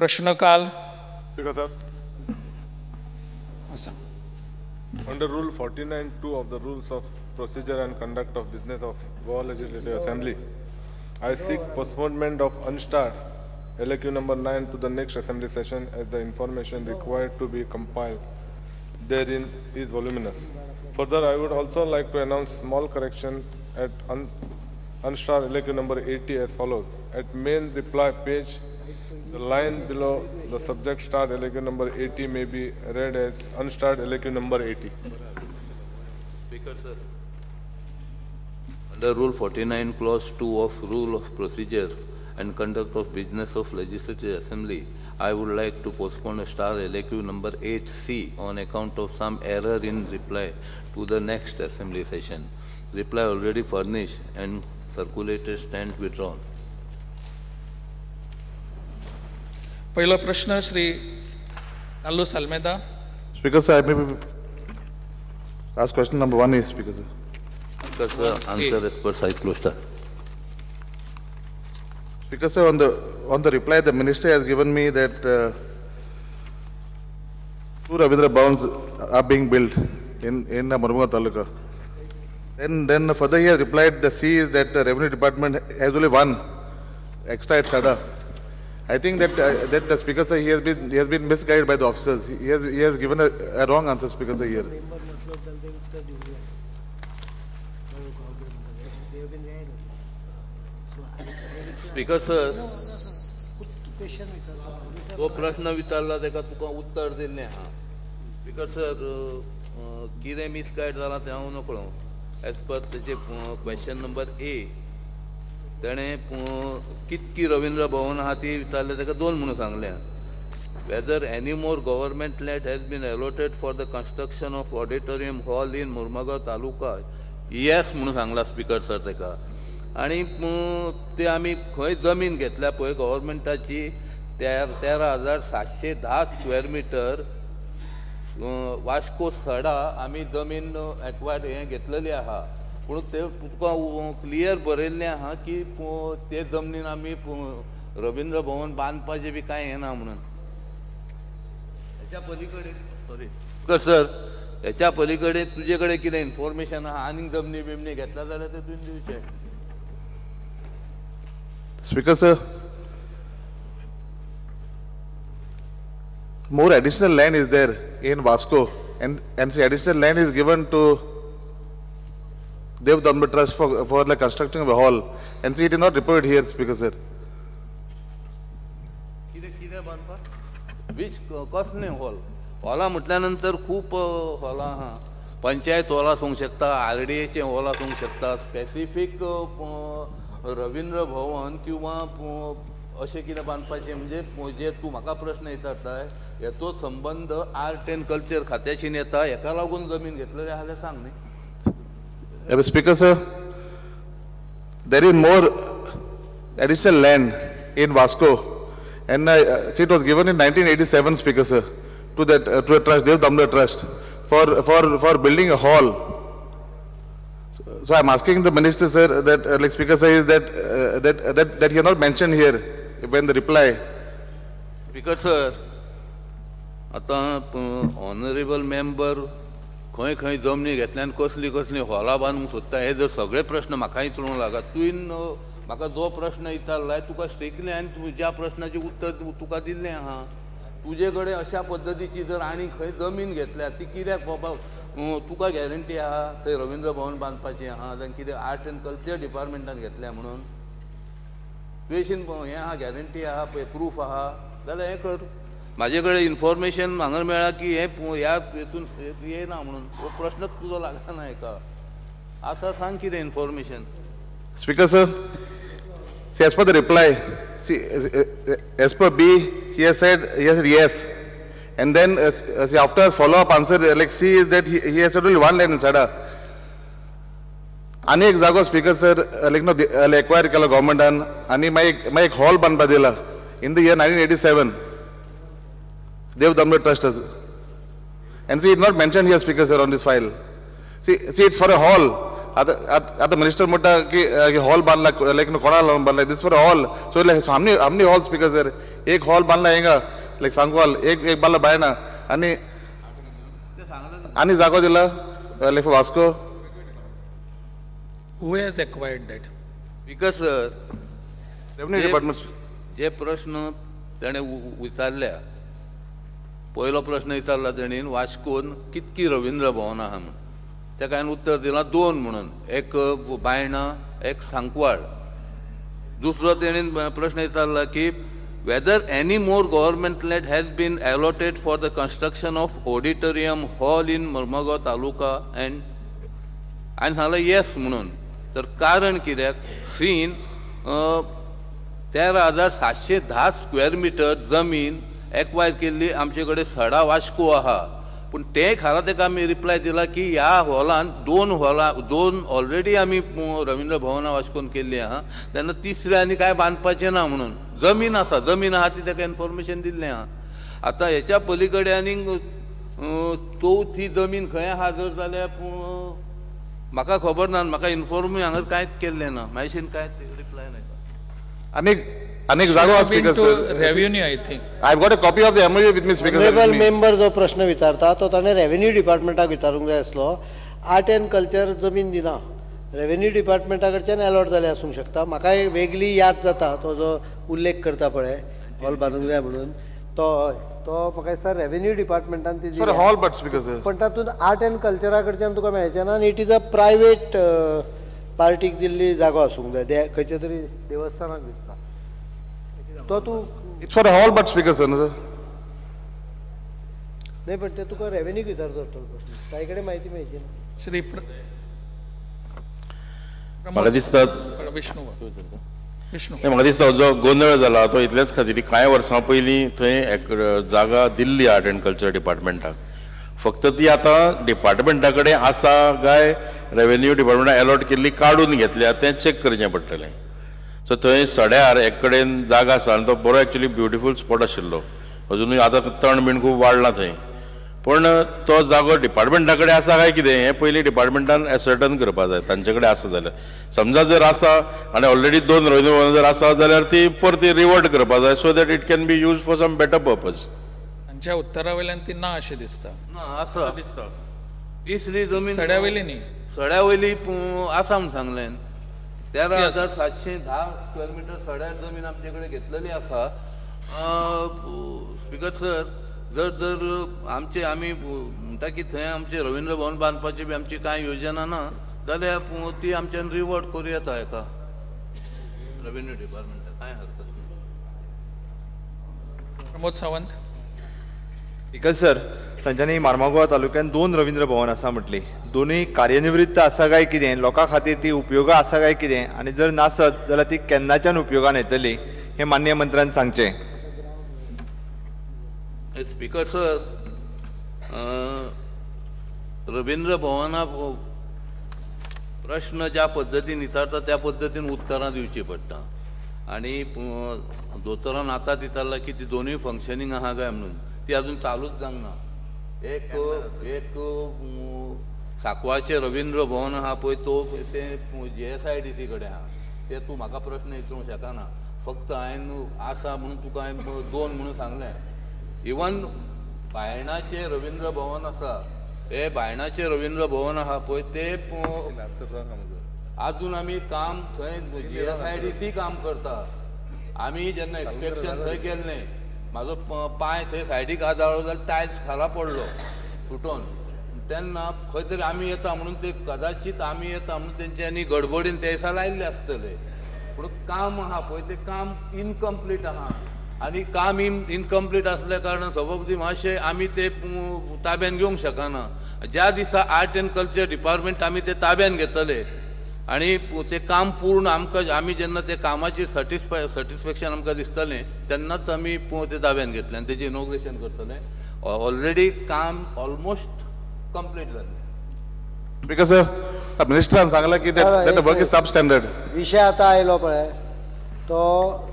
प्रश्नकाल. Speaker sir, under Rule 49(2) of the Rules of Procedure and Conduct of Business of Goa Legislative Assembly, I seek postponement of unstarred LAQ number 9 to the next assembly session as the information required to be compiled therein is voluminous. Further, I would also like to announce small correction at unstarred LAQ number 80 as follows. At main reply page, the line below the subject starred LAQ number 80 may be read as unstarred LAQ number 80. Speaker sir, under Rule 49, Clause 2 of Rule of Procedure and Conduct of Business of Legislative Assembly, I would like to postpone a star LAQ number 8C on account of some error in reply to the next assembly session. Reply already furnished and circulated stand withdrawn. पहिलो प्रश्न Shri Carlos Almeida. Speaker sir, I may be ask question number 1 A, Speaker sir. Speaker sir, answer as per cyclostar. Speaker sir, on the reply the minister has given me that 2 Ravindra Bhavans are being built in Mormugao Taluka. Then further he has replied the C is that the revenue department has only 1 extra at Sada. I think that that the Speaker sir, he has been misguided by the officers. He has given a wrong answer, Speaker sir, here. Speaker sir, तो प्रश्न विचारला तेका तुका उत्तर दिल्लें आहा. Speaker sir, कितें misguide जाला तें हांव नकळो. एज पर तेजे क्वेश्चन नंबर ए तेणें कितकी रवींद्र भवन आहा ती विचारलें, तेका 2 म्हणून सांगलें. Whether any more government land has been allotted for the construction of auditorium hall in Mormugao taluka, yes म्हणून सांगला स्पीकर सर तेका. आनी ते आमी खंय जमीन घेतल्या पळय गव्हर्मेंटाची 13,710 स्क्वेअर मिटर वास्को सडा आमी जमीन एक्वायर्ड हें घेतलेली आहा. पूण ते तुका क्लियर बरयल्लें आहा की ते जमनीन आमी रवींद्र भवन बांदपाचें बी कांय हें ना म्हणून. हेच्या पलीकडे, सॉरी सर, हेच्या पलीकडे तुजे कडेन कितें इन्फॉर्मेशन आहा आनीक जमनी बिमनी घेतला जाल्यार तें तुवें दिवचें. Speaker sir, more additional land is there in Vasco, and the additional land is given to Dev Damodar Trust for the construction of a hall, and see it is not reported here, Speaker sir. कितें बांदपाक which कसलें hall? हॉला म्हटल्यानंतर खूब हॉलां आहा. Panchayat hall आसूंक शकता, आरडीएचें hall आसूंक शकता, स्पेसिफीक रवींद्र भवन किंवा अशें कितें बांदपाचें. म्हणजे जे तूं म्हाका प्रश्न विचारताय हेचो संबंद आर्ट एंड कल्चर खात्याशीन येता, हेका लागून जमीन घेतलेली आहा जाल्यार सांग न्ही. Speaker sir, there is more additional land in Vasco, and it was given in 1987, Speaker sir, to that to a trust, Dev Damodar Trust, for building a hall. So I am asking the minister sir that like Speaker sir is that that he has not mentioned here when the reply. Speaker sir, आतां honourable member खंय खंय जमनी घेतल्या आनी कसली कसली हॉलां बांदूंक सोदता हे जर सगळे प्रश्न म्हाका विचारूंक लागा. तुवें म्हाका जो प्रश्न विचारलाय तुका स्ट्रिक्टली हांवें तुज्या प्रश्नाचें उत्तर तुका दिल्लें आहा. तुजे कडेन अशा पद्दतीची जर आनी खंय जमीन घेतल्या ती कित्याक बाबा तुका गॅरंटी आहा थंय रवींद्र भवन बांदपाचें आहा जाल्यार कितें आर्ट एंड कल्चर डिपार्टमेंटान घेतल्या म्हणून तुवेशीन हें आहा, गॅरंटी आहा, पळय प्रूफ आहा जाल्यार हें कर. म्हाजे कडेन इन्फॉर्मेशन हांगा मेळ्ळा की हें ह्या हेतून येना म्हणून हो प्रश्नच तुजो लागना हेका. आसा सांग कितें information. Speaker sir, see as per the reply, see as per B he has said yes, and then see after follow up answer like C is that he has said only 1 land in Sada. आनी एक जागो speaker sir लायक no acquire केलो गव्हर्मेंटान आनी मागीर एक hall बांदपा दिला in the year 1987 Dev Damodar Trust. And see, it's not mentioned here, Speaker sir, on this file. See, it's for a hall. आतां आतां मिनिस्टर म्हणटा की हॉल बांदला, लायक कोणा लागून बांदला? This for hall. So like how many hall, Speaker sir? एक hall बांदला हिंगा, लायक सांकवाल, एक एक बांदला बायना आनी आनी जागो दिला like Vasco. Who has acquired that? Speaker sir, revenue department. जे प्रश्न ताणें विचारल्या, पयलो प्रश्न विचारला तेणीन, वास्कोन कितकी रविंद्र भवन आहा म्हूण. ताका हांवें उत्तर दिलां दोन म्हणून, एक बायणा, एक सांकवाळ. दुसरो तेणीन प्रश्न विचारला की whether any more government land has been allotted for the construction of auditorium hall in Marmagao taluka, and हांवें सांगलें येस म्हणून. तर कारण कित्याक, सीन 13,710 स्क्वेअर मिटर जमीन एक्वायर केल्ली आमचे कडेन सडा वास्को आहा. पूण ते खाला ताका आमी रिप्लाय दिला की ह्या हॉलान दोन हॉलां, दोन ऑलरेडी आमी रविंद्र भवना वास्कोन केल्ली आहा, तेन्ना तिसरें आनी कांय बांदपाचें ना म्हणून. जमीन आसा, जमीन आहा ती ताका इन्फॉर्मेशन दिल्लें आहा. आतां हेच्या पली कडेन आनीक चवथी जमीन खंय आहा जर जाल्यार म्हाका खबर ना, म्हाका इन्फॉर्म हांगा कांयच केल्लें ना, म्हायशीन कांयच रिप्लाय ना. अनेक अनेक जागो आसा, Speaker sir. Revenue, I think. I got a copy of the MOU with me, Speaker. Honourable member जो प्रश्न विचारता तो ताणें रेवेन्यू डिपार्टमेंटाक विचारूंक जाय आसलो. आर्ट एंड कल्चर जमीन दिना, रेवेन्यू डिपार्टमेंटा कडच्यान एलॉट जालें आसूंक शकता. म्हाका वेगळी याद जाता, तो जो उल्लेख करता पळय हॉल बांदूंक जाय म्हणून, तो हय, तो म्हाका दिसता रेवेन्यू डिपार्टमेंटान ती for hall, but Speaker sir, पण तातूंत आर्ट एंड कल्चरा कडच्यान तुका मेळचें ना आनी it is a private पार्टीक दिल्ली जागो आसूंक जाय, खंयच्या तरी देवस्थानाक दिसता तो तूं. It's for hall, but Speaker sir, न्हू सर? नाही, पण ते तुका रेवेन्यू विचारचो पडटलो प्रश्न, ताजे कडेन म्हायती मेळची ना. श्री म्हाका दिसता विष्णू विष्णू म्हाका दिसता जो गोंदळ जाला तो इतल्याच खातीर, कांय वर्सां पयलीं थंय एक जागा दिल्ली आर्ट एंड कल्चर डिपार्टमेंटाक, फक्त ती आतां डिपार्टमेंटा कडेन आसा काय रेवेन्यू डिपार्टमेंटान एलॉट केल्ली काडून घेतल्या तें चॅक करचें पडटलें. सो थंय सड्यार एक कडेन जागा आसा आनी तो बरो एक्चुली ब्युटिफूल स्पॉट आशिल्लो, अजुनूय आतां तण बीण खूब वाडलां थंय, पूण तो जागो डिपार्टमेंटा कडेन आसा काय कितें हें पयलीं डिपार्टमेंटान एसर्टन करपा जाय तांचे कडेन आसा जाल्यार. समजा जर आसा आनी ऑलरेडी दोन रविंद्र भवन जर आसा जाल्यार ती परती रिवर्ट करपा जाय, so that it can be use for some better purpose. तांच्या उत्तरा वयल्यान ती ना अशें दिसता. ना आसा दिसता, तिसरी जमीन सड्या वयली न्ही, सड्या वयली आसा म्हूण सांगलें. 13,710 स्क्वेअर मिटर सड्यार जमीन आमचे कडेन घेतलेली आसा. स्पीकर सर, जर जर आमचे आमी म्हणटा की थंय आमचें रविंद्र भवन बांदपाची बी आमची कांय योजना ना जाल्यार ती आमच्यान रिवर्ट करूं येता हेका रेवेन्यू डिपार्टमेंटाक, कांय हरकत ना. प्रमोद सावंत. स्पीकर सर, तांच्यांनी मार्मागोवा तालुक्यान दोन रविंद्र भवन आसा म्हटली, दोनूय कार्यनिवृत्त आसा काय कितें, लोकां खातीर ती उपयोगा आसा काय कितें, आनी जर नासत जाल्यार ती केन्नाच्यान उपयोगान येतली हें माननीय मंत्र्यान सांगचें. स्पीकर सर, रविंद्र भवना प्रश्न ज्या पद्दतीन विचारता त्या पद्दतीन उत्तरां दिवची पडटा, आनी दोतोरान आतां विचारलां की ती दोनूय फंक्शनींग आहा काय म्हणून, ती अजून चालूच जावंक ना. एक एक सांकवाळचें रविंद्र भवन आहा पळय, तो तें GSIDC कडेन आहा, तें तूं म्हाका प्रश्न विचारूंक शकना, फक्त हांवें आसा म्हणून तुका हांवें दोन म्हणून सांगलें. इवन बायणाचें रविंद्र भवन आसा, हे बायणाचें रविंद्र भवन आहा पळय, ते आजून आमी काम थंय GSIDC काम करता. आमी जेन्ना इन्स्पेक्शन थंय केल्लें, म्हाजो पांय थंय सायडीक आदाळ्ळो जाल्यार टायल्स खाला पडलो फुटोन, तेन्ना खंय तरी आमी येता म्हणून ते कदाचीत आमी येता म्हणून तेंच्यांनी गडबडीन ते दिसा लायिल्ले आसतले, पूण काम आहा पळय तें काम इनकम्प्लीट आहा, आनी काम इनकम्प्लीट आसल्या कारणान सभापती मातशें आमी ते ताब्यान घेवंक शकना. ज्या दिसा आर्ट एंड कल्चर डिपार्टमेंट आमी ते ताब्यान घेतले आनी तें काम पूर्ण आमकां, आमी जेन्ना ते कामाची सॅटिस्फॅक्शन आमकां दिसतलें तेन्नाच आमी ते ताब्यान घेतले आनी तेजें इनॉग्रेशन करतले. ऑलरेडी काम ऑलमोस्ट कंप्लीट जालें. स्पीकर सर, मिनिस्टरान सांगलां की that the work is sub standard. विशय आतां आयलो पळय तो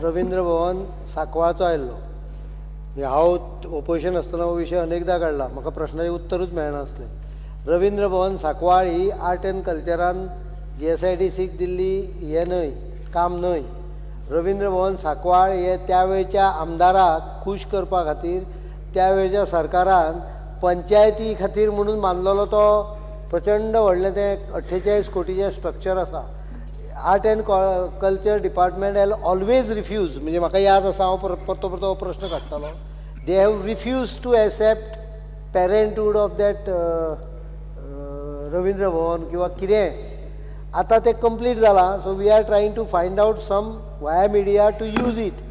रविंद्र भवन सांकवाळचो आयल्लो, हांव ओपोजिशन आसतना हो विशय अनेकदां काडला, म्हाका प्रश्नाचें उत्तरूच मेळनासलें. रविंद्र भवन सांकवाळ ही आर्ट एंड कल्चरान जीएसआयडीसीक दिल्ली हें न्हय, काम न्हय. रवींद्र भवन सांकवाळ हे त्या वेळच्या आमदाराक खूश करपा खातीर त्या वेळच्या सरकारान पंचायती खातीर म्हणून बांदलेलो तो प्रचंड व्हडलें तें 48 कोटीचें स्ट्रक्चर आसा. Art and culture department has always refuse, म्हणजे म्हाका याद आसा हांव परतो परतो हो प्रश्न काडटालो. They have refuse to accept parenthood of that Ravindra Bhavan किंवा कितेंय. आतां तें कंप्लीट जालां, so we are trying to find out some via media to use it.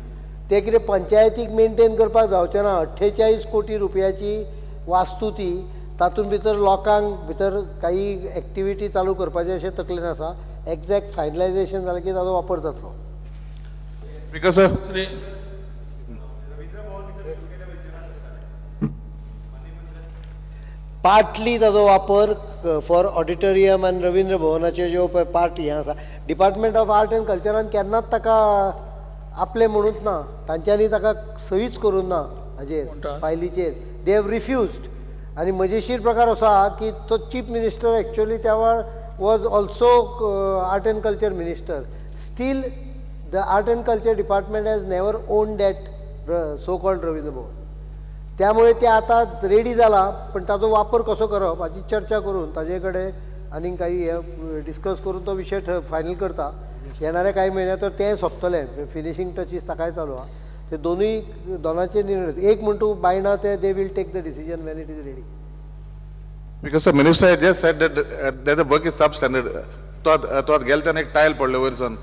तें कितें पंचायतीक मेनटेन करपाक जावचें ना. 48 कोटी रुपयाची वास्तू ती, तातूंत भितर लोकांक भितर काही एक्टिविटी चालू करपाचें अशें तकलेन आसा. एग्जॅक्ट फायनलायजेशन जालें की ताजो वापर जातलो. स्पीकर सर, पार्टली ताजो वापर फॉर ऑडिटोरियम आनी रवींद्र भवनाचे ज्यो पळय पार्ट हें आसा, डिपार्टमेंट ऑफ आर्ट एंड कल्चरान केन्नाच ताका आपलें म्हणूच ना, तांच्यांनी ताका सहीच करूंक ना हाजेर फायलीचेर. They have refused. आनी मजेशीर प्रकार असो आहा की तो चीफ मिनिस्टर एक्चुअली त्या वेळार was also art and culture minister. Still the art and culture department has never own that so called Ravindra Bhavan. त्यामुळे ते आतां रेडी जाला, पण ताजो वापर कसो करप हाची चर्चा करून ताजे कडेन आनीक काही हे डिस्कस करून तो विशय फायनल करता. येणाऱ्या काही म्हयन्यात तर तें सोंपतलें, फिनिशींग टचीस ताकाय चालू आहा. ते दोनूय दोनाचे निर्णय एक म्हण तूं बायणा ते they will take the decision when it is ready. Because the minister had just said that that the work is substandard. तो आत गेले तेन्ना एक टायल पडले वयरसून,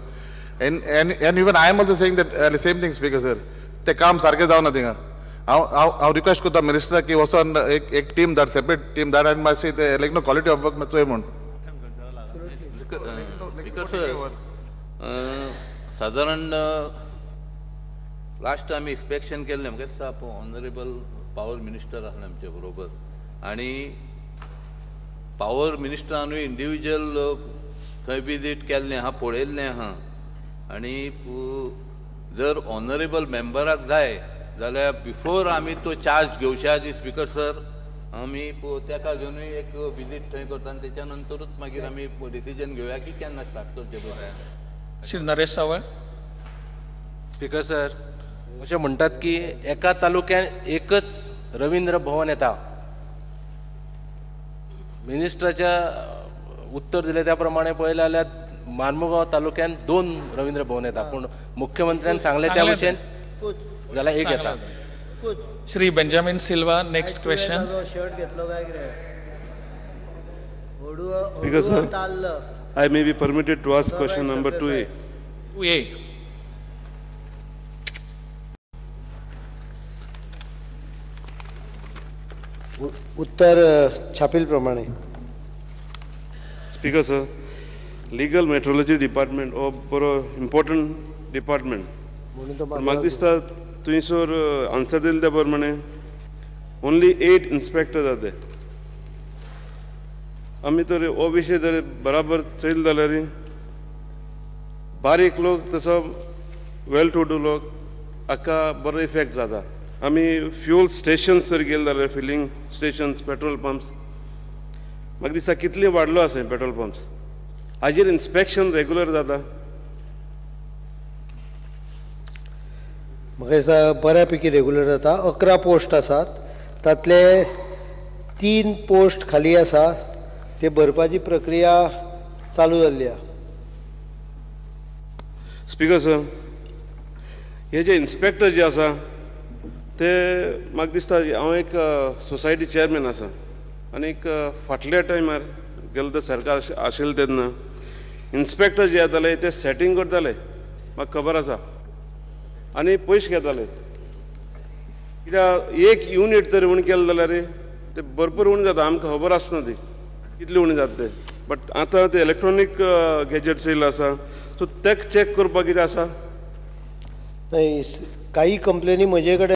and even I am also saying that same thing speaker sir. तें काम सारकें जावना थिंगा. हांव हांव हांव रिक्वेस्ट करता मिनिस्टराक की वचोन एक एक टीम धाड, सेपरेट टीम धाड आनी मातशी ते लायक नो क्वॉलिटी ऑफ वर्क मातसो चोय म्हूण. स्पीकर सर, सादारण लास्ट आमी इन्स्पेक्शन केल्लें म्हाका दिसता ऑनरेबल पावर मिनिस्टर आसले आमचे बरोबर, आनी पावर मिनिस्टरानूय इंडिविज्युअल थंय विजीट केल्लें आहा, पळयल्लें आहा. आनी जर ऑनरेबल मेंबराक जाय जाल्यार बिफोर आमी तो चार्ज घेवच्या आदी स्पीकर सर आमी तेका घेवनूय एक विजीट थंय करता आनी तेच्या नंतरूच मागीर आमी डिसिजन घेवया की केन्ना स्टार्ट करचें पळय. श्री नरेश सावळ. स्पीकर सर, अशें म्हणटात की एका तालुक्यान एकच रवींद्र भवन येता. मिनिस्टराच्या उत्तर दिलें त्या प्रमाणे पळयलें जाल्यार मार्मुगांव तालुक्यान 2 रवींद्र भवन येता, पूण मुख्यमंत्र्यान सांगलें त्या भशेन जाल्यार एक येता. Shri Benjamin Silva, next question. Shirt घेतलो काय कितें? Speaker sir, I may be permitted to ask question number 2A. 2A. उत्तर छापील प्रमाणे. Speaker sir, legal metrology department हो बरो इम्पॉर्टंट डिपार्टमेंट. म्हाका दिसता थंयसर आन्सर दिले त्या प्रमाणे ओन्ली 8 इन्स्पेक्टर जाते. आमी तर हो विशय जर बराबर चोयलो जाल्यार बारीक लोक तसो वेल टू do लोक हाका बरो इफेक्ट जाता. आमी फ्युल स्टेशन्स जर गेले जाल्यार फिलींग स्टेशन्स, पेट्रोल पंप्स, म्हाका दिसता कितले वाडलो आसा पेट्रोल पंप्स, हाजेर इन्स्पेक्शन रेगुलर जाता. म्हाका दिसता बऱ्या पैकी रेगुलर जाता. 11 पोस्ट आसात, तातले 3 पोस्ट खाली आसा, ते भरपाची प्रक्रिया चालू जाल्ली आसा. स्पीकर सर, हे जे इन्स्पेक्टर जे आसा ते म्हाका दिसता हांव एक सोसायटी चेअरमॅन आसा आनीक फाटल्या टायमार गेलो तर सरकार आशिल्लें तेन्ना इन्स्पेक्टर जे येताले ते सेटींग करताले, म्हाका खबर आसा, आनी पयशे घेताले. कित्याक एक युनीट जर उणें केलें जाल्यार ते भरपूर उणें जाता, आमकां खबर आसना ती कितली उणें जाता ते. बट आतां ते इलेक्ट्रॉनीक गॅजेट्स येयल्ले आसा, सो तेका चॅक करपाक कितें आसा? काही कंप्लेनी म्हजे कडेन